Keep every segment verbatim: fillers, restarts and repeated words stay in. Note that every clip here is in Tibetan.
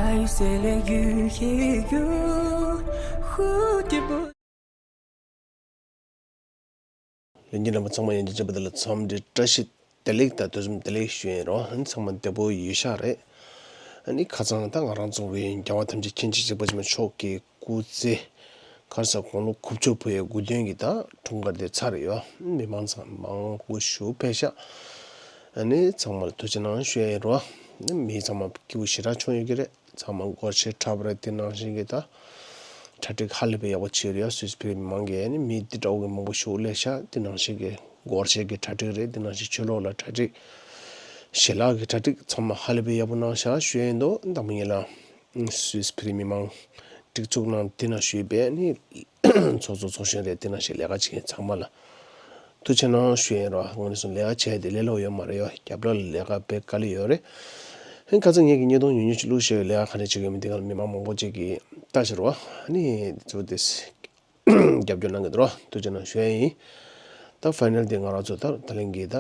爱谁来愈黑愈蝴蝶不 ལྷན་རྒྱས་རྣམ་པ་ཚང་མ་ཡང་བསྐྱར་བཅར་བ་དེ་ལ་འཚམས་འདྲི་བཀྲ་ཤིས་བདེ་ལེགས་དང་དུས་གསུམ་བདེ་ལེགས་ཞུ་ཡིན་རོགས། ཨ་ནི་ཚང་མ་བདེ་པོ་ཡོད་ཤག་རེད། ཨ་ནི་ཁ་སང་ད་ང་རང་ཚོ་བའི་རྒྱལ་བ་ཐམས་ཅད་མཁྱེན་ཅིང་གཟིགས་པ་ཆེན་པོ་མཆོག་གི་སྐུ་ཚེ་ག་རེ་ཟེར་དགུང་ལོ་དགུ་བཅུ་ཕུལ་བའི་དགུང་སྟོན་གྱི་ད་འཁྲུངས་སྐར་དེ་ཚར་ཡོད། མི་མང་ཚང་མ་མང་པོ་ཞིག་ཕེབས་ཤག་ཨ་ནི་ཚང་མ་ལ་ཐུགས་རྗེ་གནང་ཞུ་ཡ་ཡིན་རོགས། ཨ་ནི་མི་ཚང་མ་སྐྱིད་པོ་ཞེ་དྲག་བྱུང་ཡོད་ཀྱི་རེད། ཚང་མ་སྒོར་གཞས་འཁྲབ་པ་རེད། དེ་ནང་བཞིན་གྱི་ད་གྲ་སྒྲིག་ཧ་ལས་པའི་ཡག་པོ་བྱས་ཡོད་རེད་ཡ། སུད་སི་ཕི་རི་མི་མང་གིས་ཨ་ནི་མི་འདི་འདྲ་བོ་གི་མང་པོ་ཞིག་སླེབས་ཤག་དེ་ནང་བཞིན་གྱི་སྒོར་གཞས་ཀྱི་གྲ་སྒྲིག་རེད། དེ་ནང་བཞིན་ཆོས་ལུགས་ལ་གྲ་སྒྲིག་ཞལ་ལག་གི་གྲ་སྒྲིག་ཚང་མ་ཧ་ལས་པའི་ཡག་པོ་གནང་ཤག་ཞུ་ཡ་ཡིན་འདུག་དང་པོ་ཉིད་ལ་སུད་སི་ཕི་རི་མི་མང་སྒྲིག་འཛུགས་ནང་དེ་ནང་ཞུས་པའི་ཨ་ནི་ཚོགས་གཙོ་ཚོགས་གཞོན་རེད། དེ་ནང་བཞིན་ལས་ཀ་བྱེད་མཁན་ཚང་མ་ལ་ཐུགས་རྗེ་གནང་ཞུ་ཡིན་རོགས། དངོས་གནས་སོང་ལས་ཀ་བྱས་དེ་ལས་སླ་པོ་ཡོད་མ་རེད་ཡོ། རྒྱབ་ལོགས་ལ་ལས་ཀ་དཔེ་དཀའ་ལས་ཡོད་རེད། ཧན་ཁ་ཚ་ངེད་ཀྱི་བརྙན་ཐུང་ཉུང་ཉུང་ཞིག་བླུགས་ཤེས་ལས་ཀ་ག་འདྲ་བྱེད་ཀྱི་ཡོད་མེད་དེ་ག་ལ་མི་མང་མང་པོ་ཅིག་གིས་ལྟ་ཤེས་རོགས། ཨ་ནི་ཚོ་དེ་རྒྱབ་སྐྱོར་གནང་གི་འདུག་རོགས། ཐུགས་རྗེ་གནང་ཞུ་ཡ་ཡིན། ད་ཕའི་ནལ་དེ་ང་རང་ཚོ་ད་ད་ལན་གྱི་ད་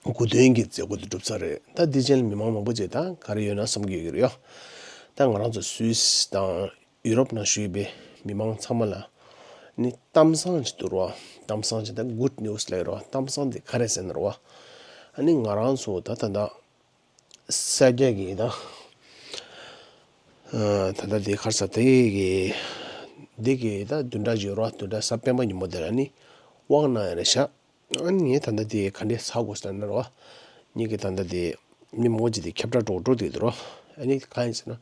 དགུང་སྟོན་གྱི་མཛད་སྒོ་དེ་གྲུབ་ཚར་རེད། ད་དེ་རྗེས་ལ་མི་མང་མང་པོ་ཅིག་ད་ག་རེ་ཡོད་ན་བསམ་གྱི་ཡོད་ཀྱི་རེད་ཡོ། ད་ང་རང་ཚོ་སུད་སི་དང་ཡུ་རོབ་ནང་བཞུགས་པའི་མི་མང་ཚང་མ་ལ་ནི་གཏམ་བཟང་ཅིག་འདུག་རོ། གཏམ་བཟང་ཅིག་ད་good news་ལབ་ཡོད་རོ། གཏམ་བཟང་དེ་ག་རེ་ཟེར་ན་རོ། ཨ་ནི་ང་རང་ཚོ་ད་ད་ད་ས་རྒྱ་གི་ད་ད་ད་དེ་ག་རེ་ཟེར་དེ་གི་འདི་གི་ད་བདུན་ཕྲག་ཅིག་ཡོད་རོ། བདུན་ཕྲག་གཟའ་སྤེན་པ་ཉིན་མོ་དེ་ལ་ནི་དབང་གནང་ཡ་རེད་ཤག་ཨ་ནི་ངས་ད་ལྟ་དེ་ག་འདྲས་ཟ་དགོས་ཟེར་ན་རོ། ངས་ཀྱི་ད་ལྟ་དེ་མི་མང་པོ་ཅིག་དེ་ཁྱབ་བསྒྲགས་འགྲོ་འགྲོ་བསྡད་འདུག་རོ། ཨ་ནི་གང་ཡིན་ཟེར་ན།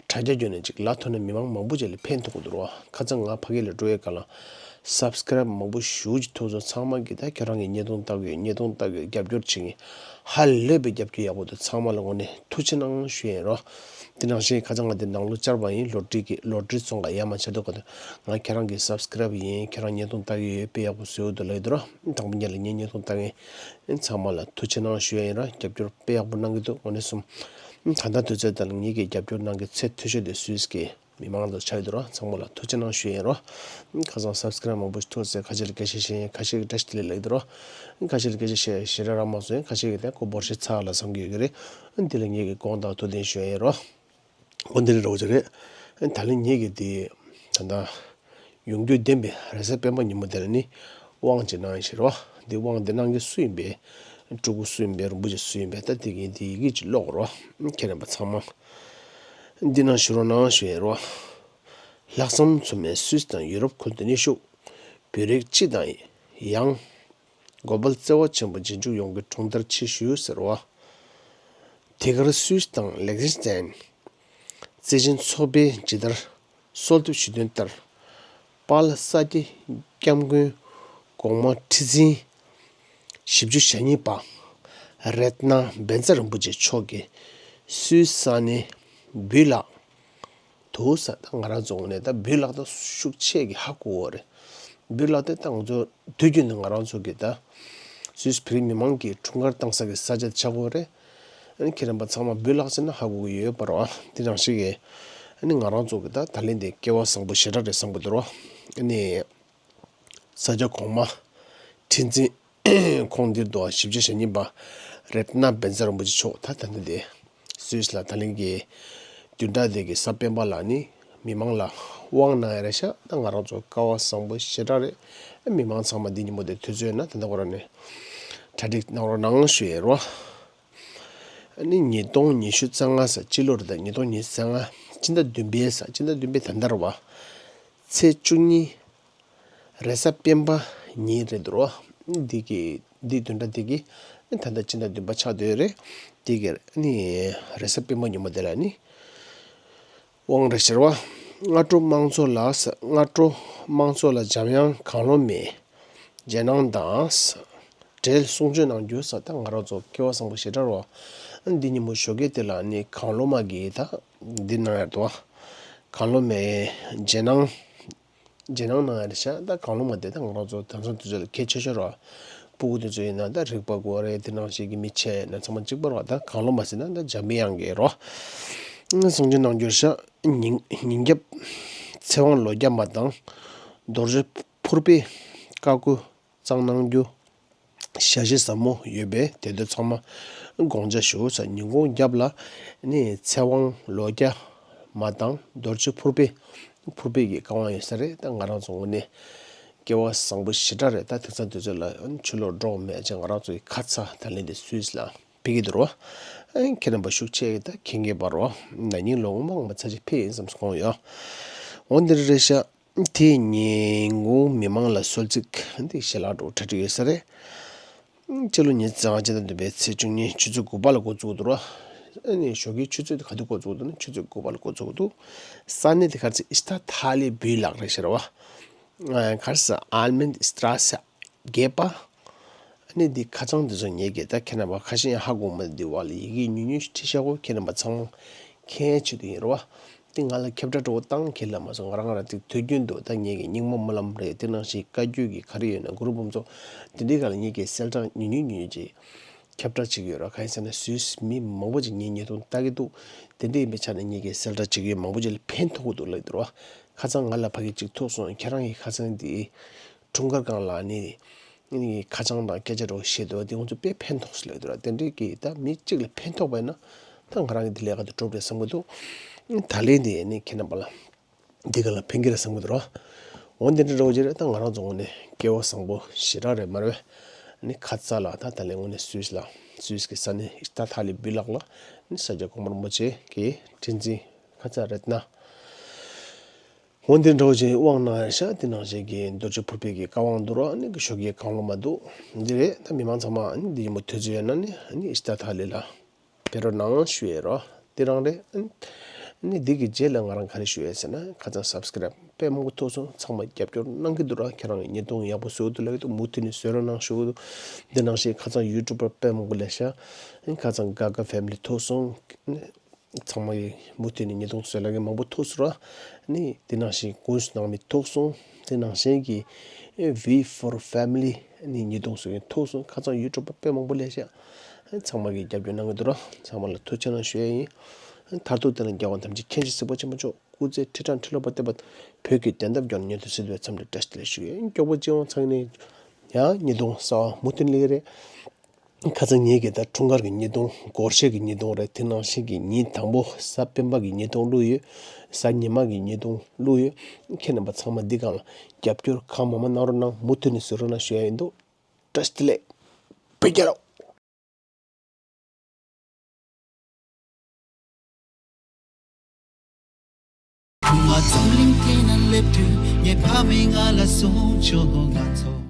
དྲ་རྒྱ་བརྒྱུད་ནས་ཅིག་ལ་ཐོག་ནས་མི་མང་མང་པོ་ཅིག་ལ་ཕན་ཐོགས་ཀྱི་འདུག་རོ། ཁ་སང་ང་ཕ་གི་ལ་འགྲོ་བའི་སྐབས་ལ་སབ་སི་ཀ་རབ་མང་པོ་ཞེ་ཅིག་ཐུག་སོང་། ཚང་མ་གིས་ད་ཁྱེད་རང་གི་བརྙན་ཐུང་ལྟ་གི་ཡོད། བརྙན་ཐུང་ལྟ་གི་ཡོད། རྒྱབ་སྐྱོར་བྱེད་མཁན་ཧ་ལས་པའི་རྒྱབ་སྐྱོར་ཡག་པོ་འདུག་ཚང་མ་ལ་དངོས་གནས་ཐུགས་རྗེ་གནང་ཞུ་ཡིན་རོ། དེ་ནང་བཞིན་ཁ་སང་ང་དེ་ནང་ལོ་བཅར་བ་ཡིན། ལོ་ཊི་རི་གི་ལོ་ཊི་རི་བཙོང་ག་ཡར་མར་ཆ་འདུག་ག་ང་ཁྱེད་རང་གི་སབ་སི་ཀ་རབ་ཡིན། ཁྱེད་རང་བརྙན་ཐུང་ལྟ་གི་ཡོད། དཔེ་ཡག་པོ་བཟོས་འདུག་ལབ་ཀྱི་འདུག་རོ། དང་པོ་ཉིད་ལ་ངའི་བརྙན་ཐུང་ལྟ་མཁན་ཚང་མ་ལ་ཐུགས་རྗེ་གནང་ཞུ་ཡ་ཡིན་རོ། རྒྱབ་སྐྱོར་དཔེ་ཡག་པོ་གནང་གི་འདུག་དངོས་གནས་སོང་། ད་ལྟ་དུས་ཚོད་དང་ངེད་ཀྱི་རྒྱབ་སྐྱོར་གནང་མཁན་ཚད་མཐོ་ཤོས་དེ་སུད་སི་གི་མི་མང་དང་ཆགས་ཡོད་འདུག་རོ། ཚང་མ་ལ་ཐུགས་རྗེ་གནང་ཞུ་ཡ་ཡིན་རོ། ཁ་སང་སབ་སི་ཀ་རབ་མང་པོ་ཞིག་ཐུག་སོང་། ཁ་ཤས་ལ་སྐད་ཆ་བཤད་ཡིན། ཁ་ཤས་ཀྱིས་བཀྲ་ཤིས་བདེ་ལེགས་ལབ་ཀྱི་འདུག་རོ། ཁ་ཤས་ལ་སྐད་ཆ་བཤད་ཞེ་དྲག་རག་མ་སོང་། ཁ་ཤས་ཀྱིས་ད་ཁོ་འབོར་ཆེ་ཚར་ལ་བསམ་གྱི་ཡོད་ཀྱི་རེད། འདི་ལ་ངེད་ཀྱི་དགོངས་དག་ཐུགས་བདེན་ཞུ་ཡ་ཡིན་རོ། འོ་འདི་རེད་རོགས་ཅིག་རེད། ད་ལན་ངེད་ཀྱི་དེ་ད་ལྟ་ཡོང་རྒྱུ་བདེན་པའི་རེས་གཟའ་སྤེན་པ་ཉིན་མོ་དེ་ལ་ནི་དབང་ཅིག་གནང་ཡ་ཞིག་རེད་བ། འདི་དབང་འདི་གནང་མཁན་སུ་ཡིན་པས། སྤྲུལ་སྐུ་སུ་ཡིན་པས། རིན་པོ་ཆེ་སུ་ཡིན་པས། ད་དེ་གི་འདི་ཡི་གེ་ཅིག་ཀློག་རོགས། ཁྱེད་རྣམ་པ་ཚང་མ་འདི་ནང་ཞུ་རོགས་གནང་ཞུ་ཡ་རེད་བ། ལྷག་བསམ་མཚོ་སྨན་སུད་སི་དང་ཡུ་རོབ་ཁུལ་དུ་གནས་བཞུགས་བོད་རིགས་སྤྱི་དང་ཡང་། དགོན་པར་བརྩེ་བ་ཆེན་པོ་རྗེས་འཇུག་ཡོངས་ཀྱི་འཁྲུངས་རྟགས་ཆེ་ཞུ་ཟེར་བ། དེ་གར་སུད་སི་དང་ལེག་ཟིན་སི་ཐན། རྩེ་ཆེན་ཚོགས་པའི་ཇི་ལྟར་གསོལ་འདེབས་ཞུས་དོན་ལྟར། དཔལ་ས་སྐྱ་སྐྱབས་མགོན་གོང་མ་ཁྲི་འཛིན་བཞི་བཅུ་ཞེ་གཉིས་པ་རཏྣ་བཛྲ་རིན་པོ་ཆེ་མཆོག་གིས་སུད་སི་ས་གནས་བོད་ལ། དུ་ས་ད་ང་རང་ཚོ་ངོས་ནས་ད་བོད་ལ་ད་ཤུགས་ཆེ་གི་ཧ་གོ་བ་རེད། བོད་ལ་དེ་ད་ང་ཚོ་དུས་རྒྱུན་དུ་ང་རང་ཚོ་གི་ད་སུད་སི་བོད་རིགས་མི་མང་གི་འཁྲུངས་སྐར་བཏང་ས་གི་ས་ཆ་དེ་ཆགས་ཀྱི་ཡོད་རེད། ཨ་ནི་ཁྱེད་རྣམ་པ་ཚང་མ་བོད་ལ་ཟེར་ན་ཧ་གོ་གི་ཡོད་པ་རེད་བ། དེ་ནང་བཞིན་གི་ཨ་ནི་ང་རང་ཚོ་གི་ད་ད་ལན་དེ་སྐལ་བ་བཟང་པོ་ཞེ་དྲག་རེད་བསམ་གི་འདུག་རེད་བ། ཨ་ནི། ས་སྐྱ་གོང་མ་ཁྲི་འཛིན་ཁོང་འདིར་འདུག་བ། བཞི་བཅུ་ཞེ་གཉིས་པ་རཏྣ་བཛྲ་རིན་པོ་ཆེ་མཆོག་ད་ད་ལྟ་དེ་སུད་སི་ལ་ད་ལན་གྱི་བདུན་ཕྲག་དེ་གི་གཟའ་སྤེན་པ་ལ་ནི་མི་མང་ལ་དབང་གནང་ཡ་རེད་ཤག་ད་ང་རང་ཚོ་སྐལ་བ་བཟང་པོ་ཞེ་དྲག་རེད། མི་མང་ཚང་མ་འདི་ཉིན་མོ་དེ་དུས་ཚོད་ཡོད་ན་ད་ལྟ་ཁོ་རང་ནས་གྲ་སྒྲིག་གནང་རོགས་གནང་ཞུ་ཡ་རོ། ཨ་ནི་ཉིས་སྟོང་ཉི་ཤུ་རྩ་ལྔ་ས་སྤྱི་ལོ་རེད། ད་ཉིས་སྟོང་ཉི་ཤུ་རྩ་ལྔ་སྤྱི་ཟླ་བདུན་པའི་ས་སྤྱི་ཟླ་བདུན་པའི་ད་ལྟ་རེད་བ། ཚེས་བཅུ་གཉིས། རེས་གཟའ་སྤེན་པ་ཉིན་རེད་འདུག་རོ། འདི་གི་འདི་བདུན་ཕྲག་འདི་གི་ད་ལྟ་སྤྱི་ཟླ་བདུན་པ་ཆགས་བསྡད་ཡོད་རེད། འདི་གི་ནི་རེས་གཟའ་སྤེན་པ་ཉིན་མོ་དེ་ལ་ནི་དབང་རེད་ཟེར་བ། སྔ་དྲོ་དམངས་གཙོ་ལ་ས་སྔ་དྲོ་དམངས་གཙོ་ལ་འཇམ་དབྱངས་གང་བློ་མེད་རྗེས་གནང་དང་ས་འབྲེལ་གསུང་ཆོས་གནང་རྒྱུ་ས་ད་ང་རང་ཚོ་སྐལ་བ་བཟང་པོ་ཞེ་དྲག་རོ། འདི་ཉིན་མོ་ཞོགས་ཀས་དེ་ལ་ནི་གང་བློ་མ་གིས་ད་འདི་གནང་ཡ་འདུག་བ། གང་བློ་མེད་རྗེས་གནང་། རྗེས་གནང་གནང་ཡ་རེད་ཤག་ད་གང་བློ་མ་དེ་ད་ང་རང་ཚོ་དེང་སང་དུས་ཚོད་ལ་གལ་ཆེ་ཤོས་རེད་བ། སྤུ་གུ་དེ་ཚོ་ཡིན་ན་ད་རིག་པ་དགོས་རེད། དེ་ནང་བཞིན་གྱི་མི་ཆེ་ན་ཚང་མ་གཅིག་པ་རེད་བ། ད་གང་བློ་མ་ཟེར་ན་ད་འཇམ་དབྱངས་གི་རོ། གསུང་ཆོས་གནང་རྒྱུ་རེད་ཤག་ཉིན་ཉིན་རྒྱབ་ཚེ་དབང་ལོ་བརྒྱ་མ་དང་རྡོ་རྗེ་ཕུར་པའི་བཀའ་བསྒོ་གཙང་གནང་རྒྱུ། ཞལ་བཞེས་ཟབ་མོ་ཡོད་པས་དེ་དུས་ཚང་མ་དགོངས་འཇགས་ཞུ་ཟེར། ཉིན་གུང་རྒྱབ་ལ་ནི་ཚེ་དབང་ལོ་བརྒྱ་ མ་དང་རྡོ་རྗེ་ཕུར་པའི་ཕུར་པའི་གི་བཀའ་དབང་ཡོད་ས་རེད། ད་ང་རང་ཚོ་དངོས་གནས་སྐལ་བ་བཟང་པོ་ཞེ་དྲག་རེད། ད་དེང་སང་དུས་ཚོད་ལ་ཕྱི་ལོགས་འགྲོ་མེད་ཅེས་ང་རང་ཚོ་གི་ཁ་ཚ་ད་ལན་དེ་སུད་སི་ལ་ཕེབས་ཀྱི་འདུག་རོ། ཁྱེད་རྣམ་པ་ཤུགས་ཆེ་གི་ད་མཁྱེན་གི་བར་རོ། ན་ནིང་ལོ་སྔོན་མ་ངོ་མ་ཚ་ཅིག་ཕེབས་ཡིན་བསམ་སོང་ཡོད། འོ་འདི་རེད་ཤག་དེ་ཉིན་གུང་མི་མང་ལ་གསོལ་ཚིགས་འདི་ཞལ་ལག་འགྲོ་གྲ་སྒྲིག་ཡོད་ས་རེད། སྤྱི་ལོ་ཉིས་སྟོང་ཉི་ཤུ་རྩ་ལྔ་ཕྱི་ཟླ་བདུན་པའི་ཚེས་བཅུ་གཉིས་ཆུ་ཚོད་དགུ་པ་ལ་འགོ་བཙུགས་འདུག་ར། ཨ་ནི་ཞོགས་ཀའི་ཆུ་ཚོད་ག་དུས་འགོ་བཙུགས་འདུག་ན་ཆུ་ཚོད་དགུ་པ་ལ་འགོ་བཙུགས་འདུག་ས་གནས་དེ་ག་རེ་ཟེར་ཨིས་ཏ་ཐ་ལི་བུའི་ལག་རེད་ཤག་ར་བ། ཨ་ག་རེ་ཟེར་ཨལ་མན་སི་ཏྲ་ས་བརྒྱད་པ། ཨ་ནི་འདི་ཁ་བྱང་འདི་ཚོ་ངེད་ཀྱིས་ད་ཁྱེད་རྣམ་པ་ཁ་ཤས་ཡང་ཧ་གོ་མ་འདི་བ་ལ་ཡི་གེ་ཉུང་ཉུང་ཞིག་བྲིས་ཤག་གོ་ཁྱེད་རྣམ་པ་ཚང་མ་མཁྱེན་ཆེད་དུ་ཡིན་ར་བ། འདི་ང་ལ་ཁྱབ་བསྒྲགས་འགྲོ་བ་བཏང་གི་ལ་མ་སོང་ང་རང་རང་ཏིག་དུས་རྒྱུན་དུ་ད་ངེད་ཀྱི་རྙིང་མ་སྨོན་ལམ་རེད། དེ་ནང་བཞིན་བཀའ་བརྒྱུད་ཀྱི་ག་རེ་ཡོད་ན་གུ་རུ་འབུམ་ཚོགས་དེ་འདྲའི་སྒང་ལ་ངེད་ཀྱིས་གསལ་བསྒྲགས་ཉུང་ཉུང་ཉུང་ཉུང་ཅིག་ཁྱབ་བསྒྲགས་བྱེད་ཀྱི་ཡོད་ར། གང་ཡིན་ཟེར་ན་སུད་སི་མི་མང་པོ་ཅིག་ངའི་ཉེས་རྡུང་ལྟ་གི་འདུག་དེ་འདྲ་ཡིན་པའི་ཆ་ནས་ངེད་ཀྱིས་གསལ་བསྒྲགས་བྱེད་ཀྱི་ཡོད་མང་པོ་ཅིག་ལ་ཕན་ཐོགས་ཀྱི་འདུག་ལབ་ཀྱི་འདུག་ར། ཁ་སང་ང་ལ་ཕ་གི་ཅིག་ཐུག་སོང་ཁྱེད་རང་གི་ཁ་སང་འདི་འཁྲུངས་སྐར་སྒང་ལ་ནི། ཁ་བྱང་དང་སྐད་ཆ་འདྲ་བོ་བཤད་འདུག་དེ་ང་ཚོ་དཔེ་ཕན་ཐོགས་སུ་ལབ་འདུག་ར། དེ་འདྲའི་གི་ད་མི་གཅིག་ལ་ཕན་ཐོགས་པ་ཡིན་ན་ད་ང་རང་གི་དེ་ལས་ཀ་དེ་འགྲུབ་རེད་བསམ་གི་འདུག་ད་ལན་དེ་ནི་ཁྱེད་རྣམ་པ་ལ་འདི་ག་ལ་ཕན་གི་རེད་བསམ་གི་འདུག་ར། འོ་འདི་འདྲ་འདྲ་བོ་ཅིག་རེད། ད་ང་རང་ཚོ་དངོས་གནས་སྐལ་བ་བཟང་པོ་ཞེ་དྲག་རེད་མ་རེད་པས། ནི་ཁ་ཚ་ལ་ད་ད་ལན་དངོས་གནས་སུད་སི་ལ་སུད་སི་གི་ས་གནས་ཨིས་ཏ་ཐ་ལི་བུའི་ལག་ལ་ནི་ས་སྐྱ་གོང་མ་རིན་པོ་ཆེ་གི་ཁྲི་འཛིན་ཁ་ཚ་རཏྣ། འོ་འདི་འདྲ་བོ་ཅིག་དབང་གནང་ཡ་ཤག་དེ་ནང་བཞིན་གྱི་རྡོ་རྗེ་ཕུར་པའི་གི་བཀའ་དབང་འདུག་ར། ཨ་ནི་གི་ཞོགས་ཀའི་གང་བློ་མ་འདུག་འདི་རེད། ད་མི་མང་ཚང་མ་ཨ་ནི་འདི་ཡིན་པོ་དུས་ཚོད་ཡོད་ན་ནི་ཨ་ནི་ཨིས་ཏ་ཐ་ལི་ལ་ཕེབས་རོགས་གནང་ཞུ་ཡས་རོ། དེ་རང་རེད། ཨ་ནི་འདི་གི་རྗེས་ལ་ང་རང་ག་རེ་ཞུ་ཡས་ཟེར་ན་ཁ་སང་སབ་སི་ཀ་རབ་དཔེ་མང་པོ་ཐུག་སོང་། ཚང་མ་རྒྱབ་སྐྱོར་གནང་གི་འདུག་ར། ཁྱེད་རང་གི་ཉེས་རྡུང་ཡག་པོ་བཟོ་གི་འདུག་ལབ་ཀྱི་འདུག་མུ་མཐུད་ནས་བཟོ་རོགས་གནང་ཞུ་གི་འདུག་འདི་ནང་བཞིན་ཁ་སང་ཡུ་ཊུབ་པར་དཔེ་མང་པོ་སླེབས་ཤག་ཨ་ནི་ཁ་སང་ག་ག་ཕེ་མི་ལི་ཐུག་སོང་། ཨ་ནི། ཚང་མ་གིས་མུ་མཐུད་ནས་ཉེས་རྡུང་བཟོ་ལ་མཁན་མང་པོ་ཐུག་སོང་ར། ནི་དེ་ནང་བཞིན་ཀུན་སློང་མི་ཐུག་སོང་། དེ་ནང་བཞིན་གྱི་ཨེ་V for Family ནི་ཉེས་རྡུང་བཟོ་མཁན་ཐུག་སོང་། ཁ་སང་ཡུ་ཊུབ་པ་དཔེ་མང་པོ་སླེབས་ཤག་ཨེ་ཚང་མ་གིས་རྒྱབ་སྐྱོར་གནང་གི་འདུག་ར། ཚང་མ་ལ་ཐུགས་རྗེ་གནང་ཞུ་ཡ་ཡིན། ཨེ་མཐར་ཐུག་དེ་ལ་རྒྱལ་དབང་ཐམས་ཅད་མཁྱེན་ཅིང་གཟིགས་པ་ཆེན་པོ་མཆོག་སྐུ་ཚེ་ཁྲི་ཕྲག་ཁྲི་ལོ་བར་བརྟན་པ། བོད་ཀྱི་བདེན་མཐའ་མགྱོགས་ནས་མྱུར་དུ་གཟིགས་པའི་འཚམས་འདྲི་བཀྲ་ཤིས་བདེ་ལེགས་ཞུ་ཡ་ཡིན། མགྱོགས་པོ་སྤྱི་ཡོངས་ཚང་ནས་ཡང་ཉེས་རྡུང་གསར་པ་མུ་མཐུད་སླེབས་ཀྱི་རེད། ཁ་སང་ངེད་ཀྱིས་ད་འཁྲུངས་སྐར་གྱི་ཉེས་རྡུང་སྒོར་གཞས་ཀྱི་ཉེས་རྡུང་རེད། དེ་ནང་བཞིན་གྱི་ཉིན་དང་པོ་གཟའ་སྤེན་པ་གི་ཉེས་རྡུང་བླུགས་ཡོད། གཟའ་ཉི་མ་གི་ཉེས་རྡུང་བླུགས་ཡོད། ཁྱེད་རྣམ་པ་ཚང་མ་འདི་སྒང་ལ་རྒྱབ་སྐྱོར་གང་མང་མང་གནང་རོགས་གནང་། མུ་མཐུད་ནས་བཟོ་རོགས་གནང་ཞུ་ཡ་ཡིན་འདུག་བཀྲ་ཤིས་བདེ་ལེགས། བོད་རྒྱལ་ལོ། ང་རྫོང་གླིང་དེ་ན་སླེབས་དུས་ངའི་ཕ་མས་ང་ལ་གསུངས་བྱུང་། ང་ཚོ་